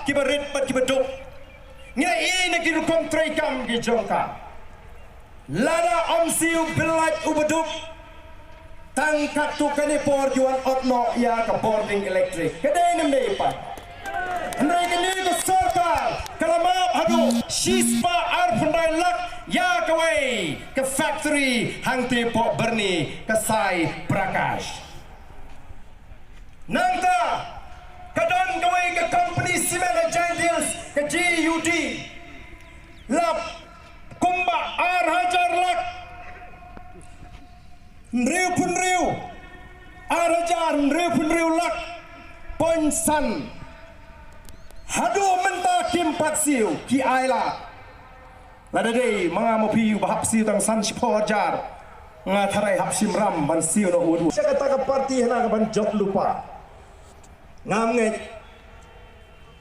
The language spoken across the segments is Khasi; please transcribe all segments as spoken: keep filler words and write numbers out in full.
kiba rit bad kiba duk. Ngi la ïohi na ki rukom treikam ki jong ka. Lada ym siew bill light uba duk, tang katto katne por ki wan ot noh ïa ka bording electric. Ka dei ne ym dei pat? Hynrei kane ka sorkar ka la map haduh shispah arphew khyndai lak ïa kawei ka factory hangtei poh Byrni, ka Sai Prakash. Nangta ka don kawei ka company cement ha Jaintia Hills, ka J U D, la kumba ar hajar lak, hynriewphew hynriew, ar hajar hynriewphew hynriew lak point san. Haduh mynta kim pat siew, ki ai lad. Lada dei ma nga ma phi uba hap siew tang san shiphew hajar, nga tharai hap shim ram ban siew noh wut wut. Sha kata ka party hana ka ban jop lypa. Ngam ngeit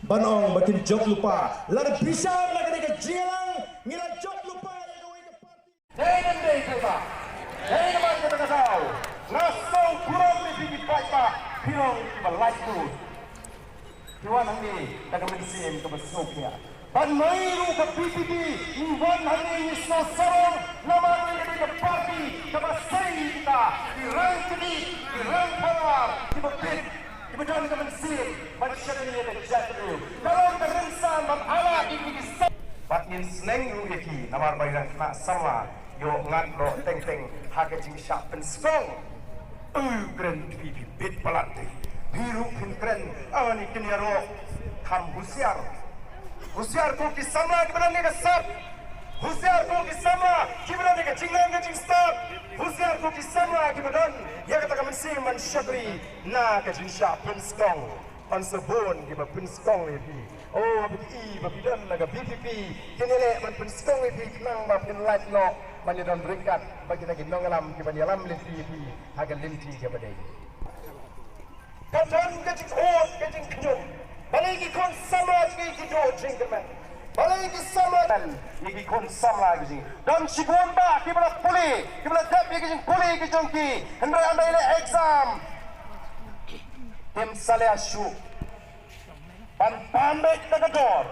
ban ong ba kin jop lypa. Lada bishar na kane ka jingïalang, ngi la jop lypa ïa kawei ka party. Dei ne ym dei, dei ba, dei namar kata ka daw nga sngew burom ïa phi ki paidbah, phi long kiba lait bun. Phi wan hangne da ka mynsiem kaba sngewkhia. Bad mynta ruh ka V P P ngi wan hangne ngi sngew sarong namar kane ka dei ka party kaba sei ïa kita ki rangkynmaw, ki rangpalar, kiba bit, kiba don ka mynsiem ban shakri ïa ka jaitbynriew. Ka long ka rynsan ban ailad ïa ki, ki sa-, bad ngin sneng ruh ïa ki namar ba ki dang khynnah samla. Ïoh ngat noh teng teng ha ka jingshah pynskong. U kren phi, phi bit palat te. Phi ruh phin kren, ani kin ïaroh. Kham husiar. Husiar ko ki samla kiba don ïa ka sap. Husiar ko ki samla kiba don ïa ka jingngeit ka jingstad. Husiar ko ki samla kiba don ïa kata ka mynsiem ban shakri na ka jingshah pynskong. Hynrei sa bun kiba pynskong ïa phi. Oh, phi i ba phi don na ka V P P, kin ïaleh ban pynskong ïa phi khnang ba phin lait noh ban ïadon ryngkat bad kita ki nongïalam kiban ïalam lynti ïa phi ha ka lynti kaba dei. Ka don ka jingkhot ka jingkhñium. Balei ki khun samla ki, ki duh jingkyrmen? Balei ki samla ïa ki khun samla ki jing? Don shibun bah kiba la pule, kiba la dep ïa ki jingpule ki jong ki, hynrei ynda ïaleh exam kim salia shuh. Ban pan beit da ka dor,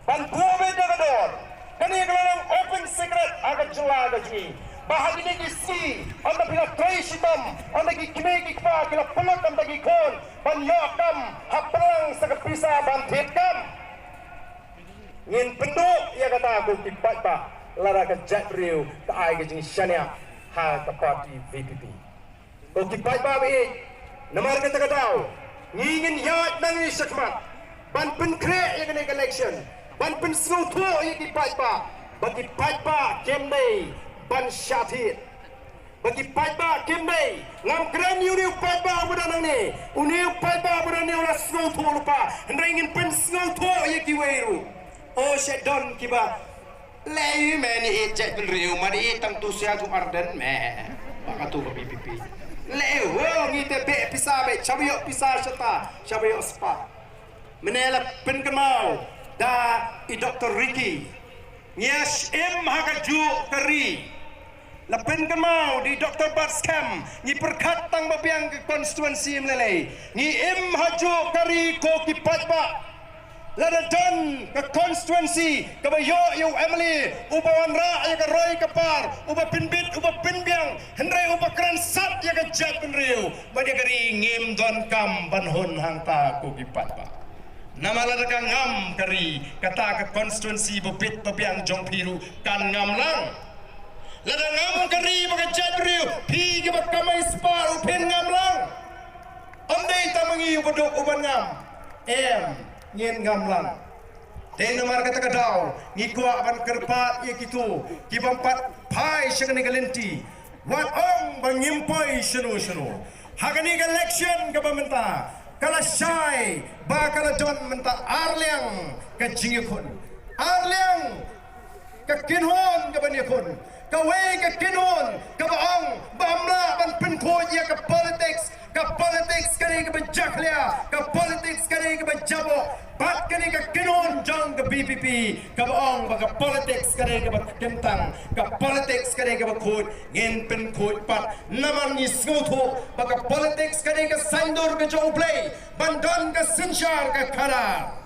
ban buh beit da ka dor. Kane ka la long open secret ha ka jylla ka jong ngi. Ba ha kine ki sngi, ynda phi la trei shitom, ynda ki kmie ki kpa ki la pynlut ynda ki khun ban ïoh kam, hap pynlang sa ka pisa ban thied kam. Ngin pynduh ïa kata ko ki paidbah, lada ka jaitbynriew ka ai ka jingshaniah ha ka party V P P. Ko ki paidbah ba ïeit, namar kata ka daw ngi ngin ïaid nangne shakhmat ban pynkhreh ïa kane ka election, ban pynsngewthuh ïa ki paidbah ba ki paidbah kim dei ban shah thied. Ba ki paidbah kim dei, ngam kren ïa une u paidbah uba don nangne, une u paidbah uba don nangne u la sngewthuh lypa, hynrei ngin pynsngewthuh ïa kiwei ruh. Oh, shet don kiba leh me, ngi ïeit jaitbynriew, ma ngi ïeit tang tu sia tu Ardent me. Ba katu ka V P P. Leh, oh, ngi te beh pisa beh, shaba ïoh pisa shata, shaba ïoh spah. Mynne la pynkynmaw da i Doctor Ricky. Ngi ïa shim ha kajuh ka ri. La pynkynmaw da i Doctor Batskhem, ngi pyrkhat tang ba biang ka constituency ym lei lei. Ngi im ha juh ka ri ko ki paidbah. Lada don ka constituency kaba ïoh ïa u M L A uba wanrah ïa ka roi ka par, uba pynbit, uba pynbiang, hynrei uba kren sat ïa ka jaitbynriew bad ïa ka ri, ngim donkam ban hun hangta ko ki paidbah. Namar lada ka ngam ka ri, kata ka constituency ba bit ba biang jong phi ruh kan ngam lang. Lada ngam ka ri bad ka jaitbynriew, phi kiba kamai spah ruh phin ngam lang. Ym dei tang ma ngi uba duk uban ngam. Em, ngin ngam lang. Te namar kata ka daw ngi kwah ban kyrpad ïa kito kibym pat phai sha kane ka lynti. Wat ong ba ngim poi shano shano. Ha kane ka election kaba mynta ka la shai ba ka la don mynta ar liang ka jingïakhun. Ar liang ka kynhun kaban ïakhun. Kawei ka kynhun kaba ong ba ym lah ban pynkhuid ïa ka politics. Ka politics ka dei kaba jakhlia, ka politics ka dei kaba jaboh. Bad ka dei ka kynhun jong ka V P P kaba ong ba ka politics ka dei kaba kyntang, ka politics ka dei kaba khuid. Ngin pynkhuid pat namar ngi sngewthuh ba ka politics ka dei ka saiñdur ka jong U Blei ban don ka synshar ka khadar.